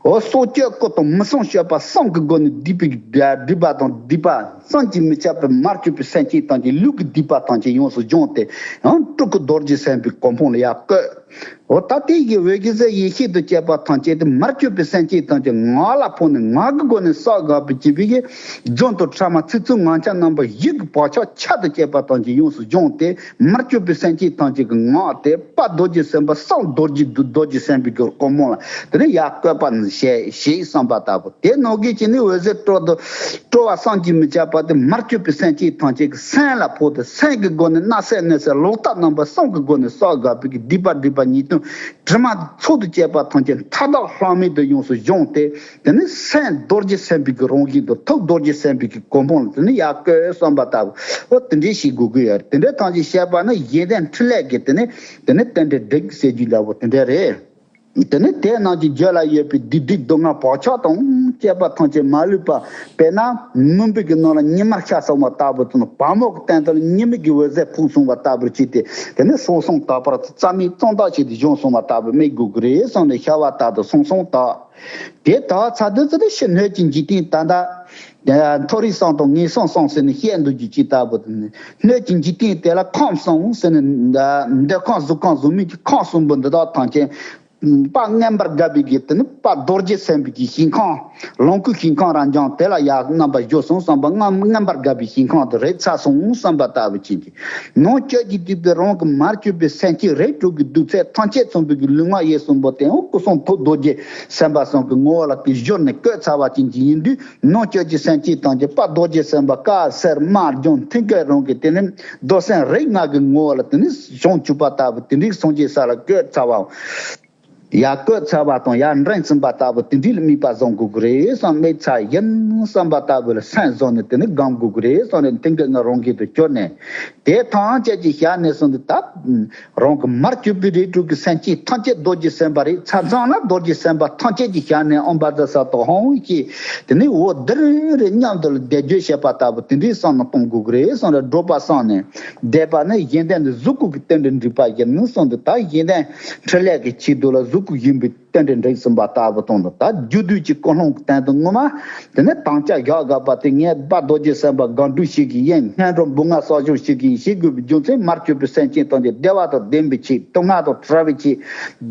འོ་སྲོག་གཅོད་ཀུན་ཏུ་མི་བསྲུང་སྤྱོད་པ་གསུམ་གྱི་སྒོ་ནས་སྡིག་པའི་སྒྲིབ་པ་དང་སྡིག་པ་བསམ་གྱིས་མི་ཁྱབ་པའི་མར་གྱུར་པའི་སེམས་ཅན་ཐམས་ཅད་ལུས་ཀྱི་སྡིག་པ་ཐམས་ཅད་ཡོངས་སུ་སྦྱངས་ཏེ་ཡང་སྤྲུལ་སྐུ་རྡོ་རྗེ་སེམས་དཔའི་གོ་འཕང་ལ་ཡར་བཀོད། འོ་ད་དེ་ཡི་འོད་ཀྱི་ཟེར་ཡེ་ཤེས་དང་བཅས་པ་ཐམས་ཅད་དེ་མར་གྱུར་པའི་སེམས་ཅན་ཐམས་ཅད་ངག་ལ་ཕོག་ནས་ངག་གི་སྒོ་ནས་བསགས་དགག་པའི་བྱེད་པའི་རྫུན་དང་ཕྲ་མ་ཚིག་རྩུབ་ངག་འཁྱལ་རྣམ་པ་བཞི་གི་བག་ཆགས་ཆར་དང་བཅས་པ་ཐམས་ཅད་ཡོངས་སུ་སྦྱངས་ཏེ་མར་གྱུར་པའི་སེམས་ཅན་ཐམས་ཅད་ཀྱི་ངག་དེ་དཔལ་རྡོ་རྗེ་སེམས་དཔའ་གསང་རྡོ་རྗེ་རྡོ་རྗེ་སེམས་དཔའི་གོ་འཕང་ལ་དེ་ནས་ཡར་བཀོད་པ་ནི་ཞེས་ཞེས་བསམ་པ་ལྟ་བུ། དེ་ནང་གི་ཅི་ནི་འོད་ཟེར་སྤྲོ་བསྡུ་སྤྲོ་བ་བསམ་གྱིས་མི་ཁྱབ་པ་དེ་མར་གྱུར་པའི་སེམས་ཅན་ཐམས་ཅད་ཀྱི་སེམས་ལ་ཕོག་སྟེ་སེམས་ཀྱི་སྒོ་ནས་སྣང་སྲིད་གནས་སྲིད་ལོག་ལྟ་རྣམ་པ་གསུམ་གྱི་སྒོ་ནས་བསགས་དགག་པའི་སྡིག་པ་སྒྲིབ་པ་ཉེས་ལྟུང་དྲི་མ་ཚོགས་དང་བཅས་པ་ཐམས་ཅད་མཐའ་དག་ལྷག་མེད་དུ་ཡོངས་སུ་སྦྱངས་ཏེ་དེ་ནི་སེམས་རྡོ་རྗེ་སེམས་དཔའི་གི་རང་བཞིན་དུ་ཐུགས་རྡོ་རྗེ་སེམས་དཔའི་གི་གོ་འཕང་ལ་དེ་ནི་ཡར་བཀོད་བསམ་པ་ལྟ་བུ། འོ་དེ་འདྲའི་ཞིག་དགོས་ཀྱི་ཡོད་རེད། དེ་འདྲའི་ཐམས་ཅད་བཤད་པ་ནི་གཞན་དོན་འཕྲིན་ལས་ཀྱི་དེ་ནི་དེ་ནི་རྟེན་འབྲེལ་འགྲིག་ཟེར་རྒྱུ་འདྲ་བོ་དེ་འདྲ་རེད། དེ་ནི་དེ་རྣམས་ཀྱི་རྒྱུད་ལ་ཡོད་པའི་སྡིག་སྒྲིབ་སྡུག་བསྔལ་བག་ཆགས་དང་བཅས་པ་ཐམས་ཅད་མ་ལུས་པ། དཔེར་ན་མུན་པའི་གི་ནང་ལ་ཉི་མ་ཤར་སོང་བ་ལྟ་བུ་དང་བ་མོ་གི་སྟེང་དུ་ཉི་མའི་གི་འོད་ཟེར་ཕོག་སོང་བ་ལྟ་བུར་བྱས་ཏེ་དེ་ནི་སོ་སོང་དག་པར་རྩ་མེད་གཙང་དག་ཅིག་ཏུ་བྱུང་སོང་བ་ལྟ་བུ་སྨྲས་དགོས་ཀྱི་རེད་བསམ་ནས་ཤར་བ་ལྟར་དུ་སོང་སོང་དག་དེ་དག་ཚར་དུས་ཙི་ཏུ་ཕྱི་སྣོད་ཀྱི་འཇིག་རྟེན་ད་ལྟ་མཐོ་རིས་གསུམ་དང་ངན་སོང་གསུམ་ཟེར་ནས་བཤད་འདུག་རྒྱུ་ཅིག་ལྟ་བུ་དང་། སྣོད་ཀྱི་འཇིག་རྟེན་དེ་ལ་ཁམས་གསུམ་ཟེར་ནས་འདོད་ཁམས་གཟུགས་ཁམས་གཟུགས་མེད་ཀྱི་ཁམས་གསུམ་པོ་འདི་དག་ཐམས་ཅད་དཔལ་མངོན་པར་དགའ་བའི་གི་དེ་ནི་དཔལ་རྡོ་རྗེ་སེམས་དཔའི་གི་ཞིང་ཁམས་ལོངས་སྐུའི་ཞིང་ཁམས་རང་བྱུང་དེ་ལ་ཡར་རྣམ་པར་བཞུགས་སོང་བསམ་པ་སྔ་མངོན་པར་དགའ་བའི་ཞིང་ཁམས་དུ་རེག་ཚར་སོང་བསམ་པ་ལྟ་བུ་ཅན་གྱི་ནང་བཅུད་ཀྱིས་བསྡུས་པའི་རང་གི་མར་གྱུར་པའི་སེམས་ཅན་རིགས་དྲུག་གི་སྡུག་ཚད་ཐམས་ཅད་མཚོན་པའི་གི་ལུས་ངག་ཡིད་གསུམ་པོ་དེ་ཡང་སྐུ་གསུང་ཐུགས་རྡོ་རྗེ་སེམས་དཔའ་གསུམ་གྱི་ངོ་བོ་ལ་གི་བཞུར་ནས་བཀོད་ཚར་བ་ཅན་གྱི་ཡིན་དུས། ནང་བཅུད་ཀྱི་སེམས་ཅན་ཐམས་ཅད་དཔལ་རྡོ་རྗེ་སེམས་དཔའ་དཀར་སེར་དམར་ལྗང་མཐིང་གི་རང་གི་དེ་ནི་རྡོར་སེམས་རིགས་ལྔ་གི་ངོ་བོ་ལ་དེ་ནི་བྱང་ཆུབ་པ་ལྟ་བུ་དེ་འདྲའི་སངས་རྒྱས་ས་ལ་བཀོད་ཚར་བའམ། ཡར་བཀོད་ཚར་བ་དང་ཡར་འདྲེན་ཟིན་པ་ལྟ་བུ་དེ་འདྲའི་ལ་དམིགས་པ་བཟུང་དགོས་ཀྱི་རེད་བསམ་དམིགས་ཚར་ཡིན་བསམ་པ་ལྟ་བུ་ལ་སེམས་བཟུང་ནས་དེ་ནི་སྒོམ་དགོས་ཀྱི་རེད་བསམ་ནས་མཐིང་གི་ལྔ་རང་གི་དུ་གྱུར་ནས་དེ་ཐམས་ཅད་ཀྱི་ཞལ་ནས་གསུངས་ཏེ་ད། རང་གི་མར་གྱུར་པའི་རིགས་དྲུག་གི་སེམས་ཅན་ཐམས་ཅད་རྡོ་རྗེ་སེམས་དཔའ་རེད། ཚ་ཚང་ལ་རྡོ་རྗེ་སེམས་དཔའ་ཐམས་ཅད་ཀྱི་ཞལ་ནས་ཨོཾ་བཛྲ་ས་ཏྭ་ཧཱུྃ་ཞེས་དེ་ནས་འོ་འདིར་རེ་སྙམ་དུ་ལ་བཟླས་བརྗོད་བྱེད་པ་ལྟ་བུ་དེ་འདྲའི་བསམ་ན་གཏོང་དགོས་ཀྱི་རེད་བསམ་ལ་སྒྲོག་པ་བསམ་ནས་བཟླས་པ་ནི་གཞན་དོན་ནི་གཟུགས་སྐུ་གི་རྟེན་འབྲེལ་འགྲིག་པ་ཡིན་གསུངས་ཏེ་ད་གཞན་དོན་འཕྲིན་ལས་ཀྱི་ཆེད་དུ་ལ་གཟུགས་སྐུ་ཡིན་པའི་རྟེན་འབྲེལ་འགྲིག་ཟིན་པ་ལྟ་བུ་དང་ད་རྒྱུ་དུས་ཀྱི་ཀུན་སློང་གི་སྟེང་དུ་ངོ་མ། དེ་ནས་དམ་བཅའ་བཞག་དགོས་པ་དེ་ངས་དཔལ་རྡོ་རྗེ་སེམས་དཔའ་སྒོམ་སྒྲུབ་ཞིག་གི་ཡིན། སྔོན་འགྲོ་འབུལ་ལྔ་བསགས་སྦྱོར་ཞིག་གི་ཡིན་ཞེས་དགོས་པའི་རྒྱུ་མཚན་མར་གྱུར་པའི་སེམས་ཅན་ཐམས་ཅད་བདེ་བ་དང་ལྡན་པའི་ཆེད་དུག་ལྔ་དང་བྲལ་བའི་ཆེད།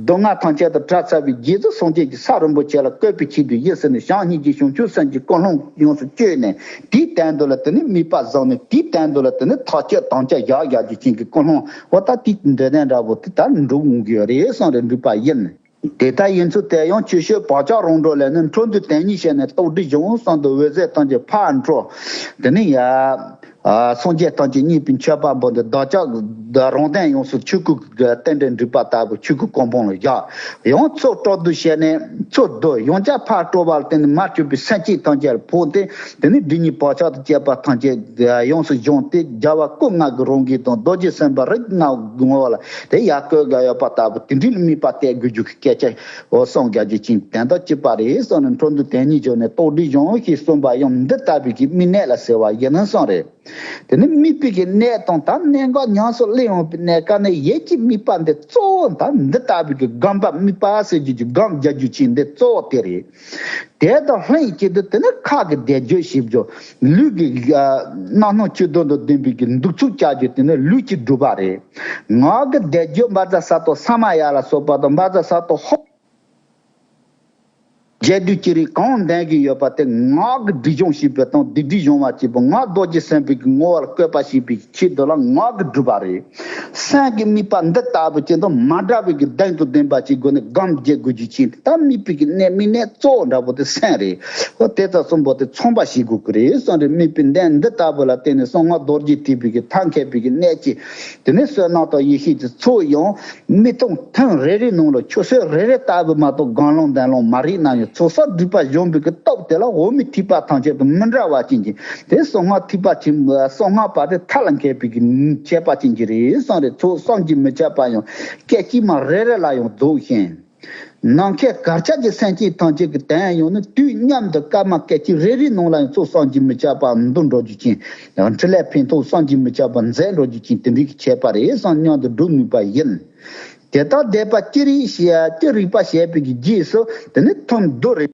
སྡུག་བསྔལ་ཐམས་ཅད་དང་བྲལ་ཚར་བའི་རྗེས་སུ་སངས་རྒྱས་ཀྱི་ས་རིན་པོ་ཆེ་ལ་བཀོད་པའི་ཆེད་དུ་ཡིན་ཟེར་ནས་བྱམས་སྙིང་རྗེ་བྱང་ཆུབ་སེམས་ཀྱི་ཀུན་སློང་ཡོངས་སུ་བཅོས་ནས་དེའི་སྟེང་དུ་ལ་དེ་ནས་དམིགས་པ་བཟུང་ནས་དེའི་སྟེང་དུ་ལ་དེ་ནས་ཐག་གཅོད་དམ་བཅའ་བཞག་བཞག་རྒྱུ་ཅན་གྱི་ཀུན་སློང་འོ་ད་དེ་འདྲ་ནས་འདྲ་བོ་དེ་ལྟར་འགྲུབ་འོང་གི་ཡོད་རེད་གསུངས་རེད་འགྲུབ་པ་ཡིན། དེ་ལྟར་ཡིན་ཚུལ་དེ་ཡང་ཆོས་སྤྱོད་བག་ཆགས་རང་གྲོལ་ལས་ནི་འཕྲོ་འདུ་དོན་གཉིས་བྱས་ནས་རྟོགས་སྒྲིབ་སྦྱོང་གསུམ་དུ་འོད་ཟེར་ཐམས་ཅད་ཕར་འཕྲོ། དེ་ནས་ཡ། སངས་རྒྱས་ཐམས་ཅད་མཉེས་པའི་མཆོད་པ་འབུལ་འདི་བདག་ཅག་རང་དོན་ཡོངས་སུ་ཆོས་སྐུ་གི་རྟེན་འབྲེལ་འགྲིག་པ་ལྟ་བུ་ཆོས་སྐུ་གོ་འཕང་ལ་བཞག་ཡང་ཚུར་སྤྲོ་བསྡུ་བྱས་ནས་ཚུར་བསྡུ་ཡང་བསྐྱར་ཕར་སྤྲོ་བ་ལ་བརྟེན་ནས་མར་གྱུར་པའི་སེམས་ཅན་ཐམས་ཅད་ལ་ཕོག་སྟེ་དེ་ནས་སྒྲིབ་གཉིས་བག་ཆགས་དང་བཅས་པ་ཐམས་ཅད་ཡོངས་སུ་སྦྱངས་ཏེ་རྒྱལ་བ་སྐུ་ལྔ་གི་རང་བཞིན་དང་རྡོ་རྗེ་སེམས་དཔའ་རིགས་ལྔ་གི་ངོ་བོ་ལ། དེ་ཡར་བཀོད་དགའ་ཡོད་པ་ལྟ་བུ་དེ་འདྲའི་དམིགས་པ་གཏད་དགོས་རྒྱུ་གི་སྐད་ཆ་འོ་གསུངས་རྒྱག་རྒྱུ་ཅན་དོན་དག་གཅིག་པ་རེད་གསུངས་ནས་འཕྲོ་འདུ་དོན་གཉིས་བྱུང་ནས་རྟོགས་སྒྲིབ་སྦྱོང་ཞེས་གསུངས་པ་ཡང་འདི་ལྟ་བུའི་གི་དམིགས་གནད་ལ་ཟེར་བ་ཡིན་ན་གསུངས་རེད། དེ་ནི་དམིགས་པའི་གི་གནད་དང་ད་གནད་འགག་ཉམས་སུ་ལེན་འོང་པའི་གནད་ཀ་ནི་ཡིད་ཀྱི་དམིགས་པ་འདི་གཙོ་བོ་ད་འདི་ལྟ་བུའི་གི་སྒོམ་པ་དམིགས་པ་ཟེར་རྒྱུ་གི་སྒོམ་རྒྱག་རྒྱུ་ཅན་འདི་གཙོ་བོ་དེ་རེད། དེ་དང་ལྷན་ཅིག་ཏུ་དེ་ནི་ཁ་གི་བཟླས་བརྗོད་བྱེད་རྒྱུ། ལུས་ཀྱི་རྣམ་སྣང་བཅུ་བདུན་དང་ལྡན་པའི་གི་གདུག་ཚོད་བཅའ་རྒྱུ་དེ་ནི་ལུས་ཀྱི་སྒྲུབ་པ་རེད། ངག་གི་བཟླས་བརྗོད་བཛྲ་ས་ཏྭ་ས་མ་ཡ་ལ་སོགས་པ་དང་བཛྲ་ས་ཏྭ་ཧཱུྃ། རྒྱས་བསྡུས་ཅི་རིགས་གང་འདོན་གྱི་ཡོད་པ་དེ་ངག་གི་སྒྲིབ་སྦྱོང་བྱེད་པའི་དང་སྡིག་སྒྲིབ་སྦྱོང་བ་བྱེད་པ་ངག་རྡོ་རྗེ་སེམས་དཔའི་གི་བསྔོ་བར་བཀོད་པ་བྱེད་པའི་ཆེད་དུ་ལ་ངག་གི་སྒྲུབ་པ་རེད། སེམས་ཀྱི་དམིགས་པ་འདི་ལྟ་བུ་ཅན་དང་མ་འདྲ་བའི་གི་གདེང་དང་ལྡན་པ་ཅིག་དགོས་ནས་སྒོམ་བྱེད་དགོས་རྒྱུ་ཅན་ད་དམིགས་པའི་གི་གནད་དམིགས་གནད་གཙོ་བོ་འདྲ་པོ་དེ་སེམས་རེད། ཨོ་དེ་ལྟར་གསུངས་པ་དེ་མཚོན་པ་བྱེད་དགོས་ཀྱི་རེད་གསུངས་རེད། དམིགས་པའི་གནད་འདི་ལྟ་བུ་ལ་བརྟེན་ནས་གསང་སྔགས་རྡོ་རྗེ་ཐེག་པའི་གི་ཐབས་མཁས་པའི་གི་གནད་ཀྱིས་དེ་ནས་བསོད་ནམས་དང་ཡེ་ཤེས་ཀྱི་ཚོགས་ཡང་མི་ཐུང་ཐུང་རེ་རེ་ནང་ལ་ཆུད་ཟོས་རེ་རེ་ལྟ་བུ་མ་གཏོགས་གང་ལོང་འདོན་ལོང་མ་རེད་ན་ཡང་ཚོགས་བསགས་སྒྲིབ་པ་སྦྱོང་བའི་གི་སྟོབས་དེ་ལ་འོག་མིན་ཐེག་པ་ཐམས་ཅད་དང་མི་འདྲ་བ་ཅན་གྱི་དེ་གསང་སྔགས་ཐེག་པ་ཆེན་པོ་གསང་སྔགས་པ་དེ་ཐབས་ལ་མཁས་པའི་གི་ཁྱད་པར་ཅན་གྱི་རེད་གསུངས་རེད། ཚོགས་བསམ་གྱིས་མི་ཁྱབ་པ་ཡང་སྐད་ཅིག་མ་རེ་རེ་ལ་ཡང་རྫོགས་ཤིང་། ནམ་མཁའི་གར་ཆགས་ཀྱི་སེམས་ཅན་ཐམས་ཅད་ཀྱི་དོན་ཡང་ནི་དུས་མཉམ་དུ་སྐར་མ་སྐད་ཅིག་རེ་རེའི་ནང་ལ་ཡང་ཚོགས་བསམ་གྱིས་མི་ཁྱབ་པ་འདུ་འགྲོ་རྒྱུ་ཅན། ཡང་འཕྲིན་ལས་ཕན་ཐོགས་བསམ་གྱིས་མི་ཁྱབ་པ་མཛད་འགྲོ་རྒྱུ་ཅན་དེ་འདྲའི་ཁྱད་པར་རེ་ཟུང་མཉམ་དུ་སྒྲུབ་ནུས་པ་ཡིན། དེ་ལྟར་བཟླས་པ་ཅི་རིགས་བྱས་ཅི་རིགས་པ་བྱས་པའི་གི་རྗེས་སུ་དེ་ནི་ཐུན་བསྡུ་རེ་